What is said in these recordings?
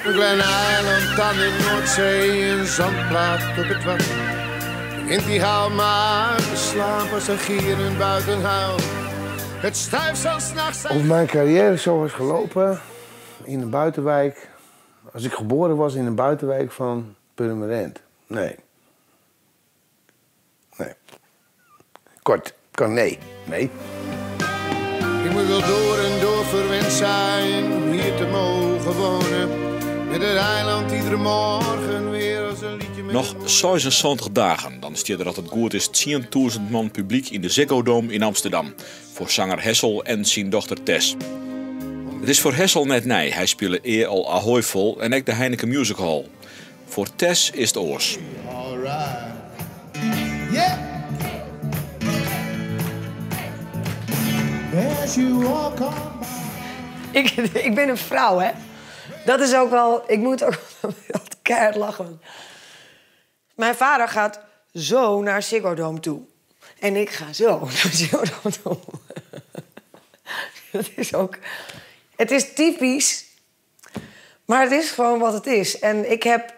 Een klein eiland aan de Noordzee, een zandplaat op het wad. De wind die haalt maar slaap als een gieren buiten huilt. Het stuifzand s'nachts... Of mijn carrière zo was gelopen in een buitenwijk... Als ik geboren was in een buitenwijk van Purmerend. Nee. Nee. Kort, kan nee. Nee. Ik moet wel door en door verwend zijn om hier te mogen wonen. Met het eiland iedere morgen weer als een liedje met Noch 76 dagen, dan stiet der as it goed is 10.000 man publyk yn de Ziggo Dome yn Amsterdam. Foar sanger Hessel en syn dochter Tess. It is foar Hessel net nij. Hy spile ea al Ahoy fol en ek de Heineken Music Hall. Foar Tess is it oars. All right. Yeah. As you walk on by. Ik ben een vrouw, hè? Dat is ook wel... Ik moet ook altijd keihard lachen. Mijn vader gaat zo naar Ziggo Dome toe. En ik ga zo naar Ziggo Dome toe. Dat is ook... Het is typisch, maar het is gewoon wat het is. En ik heb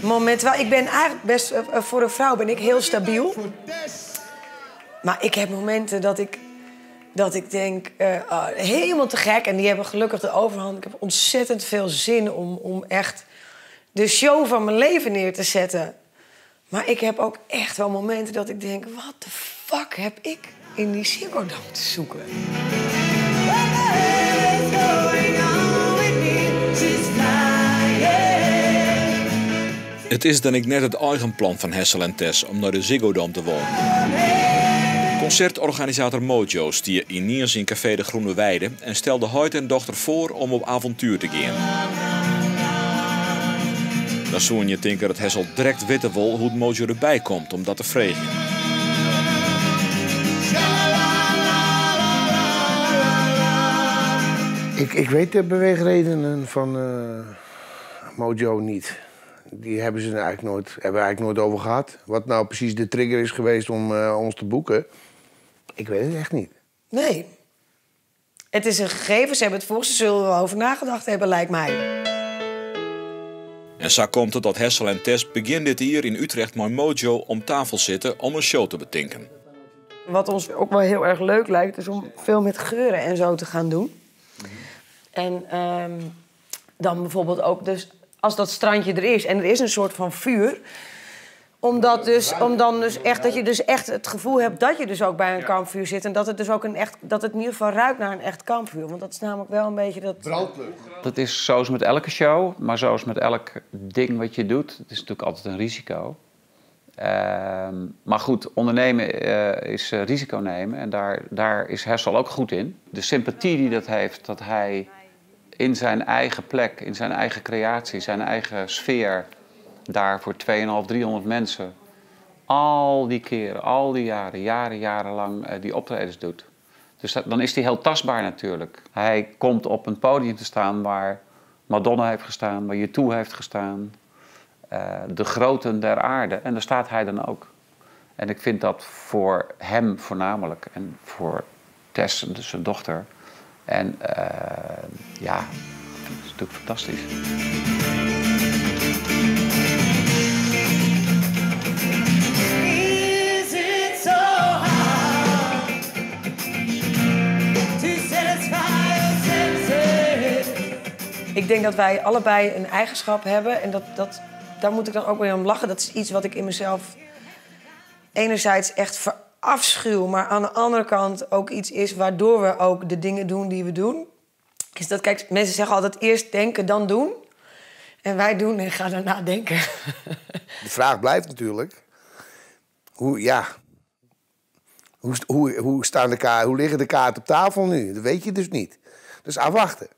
momenten... Wel, ik ben eigenlijk best... Voor een vrouw ben ik heel stabiel. Maar ik heb momenten dat ik denk, oh, helemaal te gek. En die hebben gelukkig de overhand. Ik heb ontzettend veel zin om echt de show van mijn leven neer te zetten. Maar ik heb ook echt wel momenten dat ik denk... What the fuck heb ik in die Ziggo Dome te zoeken? What the hell is going on with me? She's flying. It is dan ek net it eigen plan fan Hessel en Tess om nei de Ziggo Dome te wollen. Konsertorganisator Mojo stie ynienen yn Café de Groene Weide en stelde heit en dochter foar om op avontuer te gean. Dan soene je tinke dat Hessel direkt witte wol hoe't Mojo derby komt om dat te freegjen. Ik weet de beweegredenen van Mojo niet. Die hebben ze eigenlijk nooit, hebben we eigenlijk nooit over gehad. Wat nou precies de trigger is geweest om ons te boeken, ik weet het echt niet. Nee. Het is een gegeven, ze hebben het voor, ze zullen er wel over nagedacht hebben, lijkt mij. En sa komt it dat Hessel en Tess begjin dit jier yn Utrecht mei Mojo om tafel sitte om in show te betinken. Wat ons ook wel heel erg leuk lijkt, is om veel met geuren en zo te gaan doen. En dan bijvoorbeeld ook dus als dat strandje er is en er is een soort van vuur, om, dat dus, om dan dus echt, dat je dus echt het gevoel hebt dat je dus ook bij een kampvuur zit. En dat het dus ook een echt, dat het in ieder geval ruikt naar een echt kampvuur. Want dat is namelijk wel een beetje dat... Brandlucht. Dat is zoals met elke show, maar zoals met elk ding wat je doet. Het is natuurlijk altijd een risico. Maar goed, ondernemen is risico nemen. En daar is Hessel ook goed in. De sympathie die dat heeft, dat hij in zijn eigen plek, in zijn eigen creatie, zijn eigen sfeer, daar voor tweeënhalf, 300 mensen, al die keren, al die jaren, jaren, jarenlang die optredens doet. Dus dan is hij heel tastbaar natuurlijk. Hij komt op een podium te staan waar Madonna heeft gestaan, waar U2 heeft gestaan. De groten der aarde. En daar staat hij dan ook. En ik vind dat voor hem voornamelijk en voor Tess, dus zijn dochter. En ja, dat is natuurlijk fantastisch. Is it so hard to satisfy your senses? Ik denk dat wij allebei een eigenschap hebben. En daar moet ik dan ook weer om lachen. Dat is iets wat ik in mezelf enerzijds echt verafschuw, maar aan de andere kant ook iets is waardoor we ook de dingen doen die we doen. Is dat, kijk, mensen zeggen altijd eerst denken, dan doen. En wij doen en gaan daarna denken. De vraag blijft natuurlijk, hoe, ja, hoe, hoe, hoe, staan de kaart, hoe liggen de kaarten op tafel nu? Dat weet je dus niet. Dus afwachten.